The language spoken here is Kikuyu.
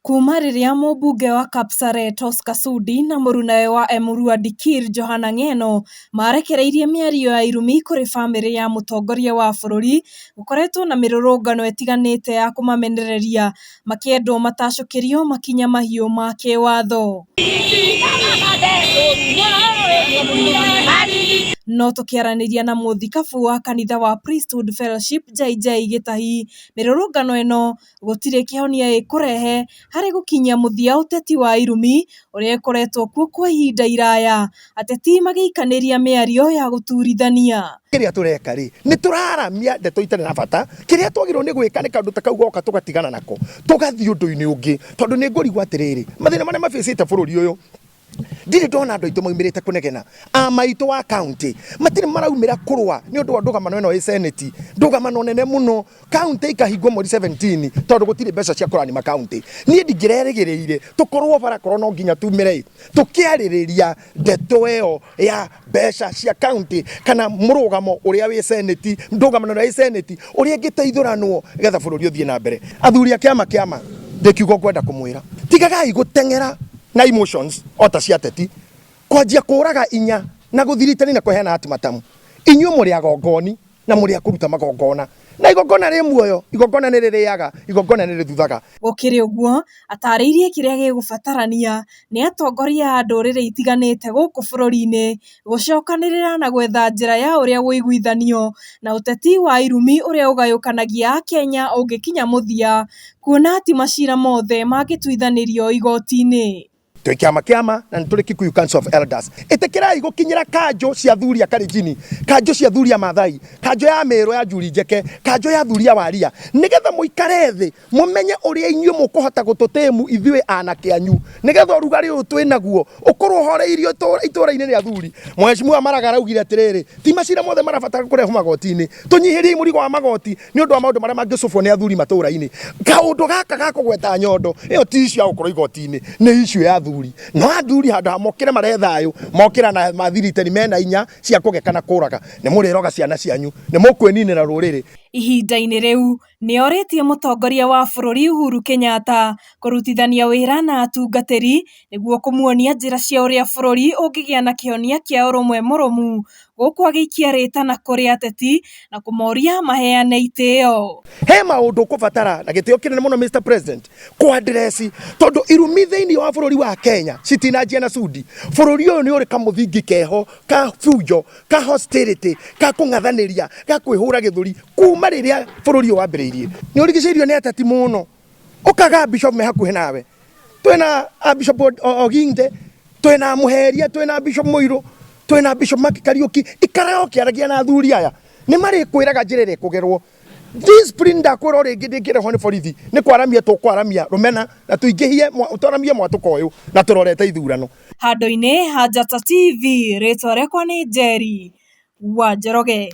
Kuma rĩrĩa mũmbunge wa Kapseret Oscar Sudi na mũrunawe wa Emurua Dikirr Johana Ng'eno marekereirie mĩario ya irumi kũrĩ bamĩrĩ ya mũtongoria wa bũrũri gũkoretwo na mĩrũrũngano ĩtiganĩte ya kũmamenereria makĩendwo matacũkĩrio makinya mahiũ ma kĩwatho. No tũkĩaranĩria na mũthikabu wa kanitha wa Priesthood Fellowship JJ Gĩtahi, mĩrũrũngano ĩno gũtirĩ kĩhonia ĩkũrehe harĩ gũkinyia mũthia ũteti wa irumi ũrĩa ũkoretwo kuo kwa ihinda iraya, ateti magĩikanĩria mĩario ya gũturithania. Kĩrĩa tũreka rĩ, nĩ tũraramia ndeto itarĩ na bata. Kĩrĩa twagĩrĩirwo nĩ gwĩka nĩ kaũndũ ta kau goka tũgatigana nako, tũgathiĩ ũndũ-inĩ ũngĩ. Tondũ nĩ ngũrigwo atĩrĩrĩ, mathĩna marĩa mabĩcĩte bũrũri ũyũ, ndirĩ ndona andũ aitũ maumĩrĩte kũnegena. A maitũ wa county matirĩ maraumĩra kũrũa nĩ ũndũ wa ndũgamano ĩno ĩ senate, ndũgamano nene mũno. County ikahingwo mweri 17 tondũ gũtirĩ mbeca cia kũrani ma county. Niĩ ndingĩrerĩgĩrĩire tũkorwo bara korwo no nginya tumĩre ĩ, tũkĩarĩrĩria ndeto ĩyo ya mbeca cia county kana mũrũgamo ũrĩa wĩ senate, ndũgamano ĩrĩa ĩ senate ũrĩa ĩngĩteithũranwo nĩgetha bũrũri ũthiĩ na mbere. Athuri a kĩama kĩama ndĩ kiugo ngwenda kũmwĩra, tigagai gũteng'era na emotions o ta cia ateti, kwanjia kũraga inya na gũthiritani na kũheana ultimatum. Inyuĩ mũrĩ agongoni na mũrĩ a kũruta magongona, na igongona rĩ muoyo, igongona nĩ rĩrĩaga, igongona nĩ rĩthuthaga. Gũkĩrĩ ũguo, atarĩirie kĩrĩa gĩgũbatarania nĩ atongoria a ndũrĩrĩ itiganĩte gũkũ bũrũri-inĩ gũcokanĩrĩra na gwetha njĩra ya ũrĩa ũiguithanio na ũteti wa irumi ũrĩa ũgayũkanagia akenya ũngĩkinya mũthia kuona ti macira mothe mangĩtuithanĩrio igoti-inĩ. Twĩ kĩama kĩama na nĩ tũrĩ Kikuyu Council of Elders. Ĩtĩkĩrai gũkinyĩra kanjũ cia athuri a Kalenjin, kanjũ cia athuri a Maathai, kanjũ ya Meru ya Njuri Njeke, kanjũ ya athuri a Waria, nĩgetha mũikare thĩ mũmenye ũrĩa inyuĩ mũkũhota gũtũtĩmu ithuĩ anake anyu, nĩgetha ũrugarĩ ũyũ twĩ naguo ũkorwo ũhoreirio itũũra-inĩ rĩa athuri. Mheshimiwa Maraga araugire atĩrĩrĩ, ti macira mothe marabatara kũrehwo magoti-inĩ, tũnyihĩriei mũrigo wa magoti nĩ ũndũ wa maũndũ marĩa mangĩcũbwo nĩ athuri matũũra-inĩ. Kaũndũ gaka ga kũgweta nyondo ĩyo ti issue ya gũkorwo igoti-inĩ, nĩ issue ya athuri. No athuri handũ ha mokĩre marehe thayũ, mokĩra na mathiritani mena inya cia kũgeka na kũraga. Nĩ mũrĩroga ciana cianyu, nĩ mũkwĩninĩra rũrĩrĩ. Ihinda-inĩ rĩu, nĩ orĩtie mũtongoria wa bũrũri Uhuru Kenyatta kũrutithania wĩra na atungatĩri nĩguo kũmuonia njĩra cia ũrĩa bũrũri ũngĩgĩa na kĩhonia kĩa ũrũmwe mũrũmu gũkũ agĩikia rĩtana kũrĩ ateti na kũmoria maheane itĩo. He maũndũ ũkũbatara na gĩtĩo kĩnene mũno Mr President kũ address tondũ irumi thĩinĩ wa bũrũri wa Kenya citinanjia na Sudi. Bũrũri ũyũ nĩ ũrĩ kamũthingi keho ka fujo, ka hostility, ka kũng'athanĩria, ga kwĩhũra gĩthũri kuma rĩrĩa bũrũri ũyũ wambĩrĩirie. Nĩ ũrigicĩirio nĩ ateti mũno, ũkaga bishop me hakuhĩ nawe. Twĩna a Bishop Oginde, twĩna Mũheria, twĩna Bishop Mũirũ, twĩna Bishop Mark Kariũki. Ikaraga ũkĩaragia na athuri aya, nĩ marĩkwĩraga njĩra ĩrĩa ĩkũgerwo. Discipline ndakwĩra o rĩngĩ ndĩngĩrehwo nĩ borithi, nĩ kwaramia tũkwaramia rũmena na tũingĩhie twaramie mwatũka ũyũ na tũrorete ithurano. Handũ-inĩ ha Njata TV, rĩtwa rĩakwa nĩ Njeri wa Njoroge.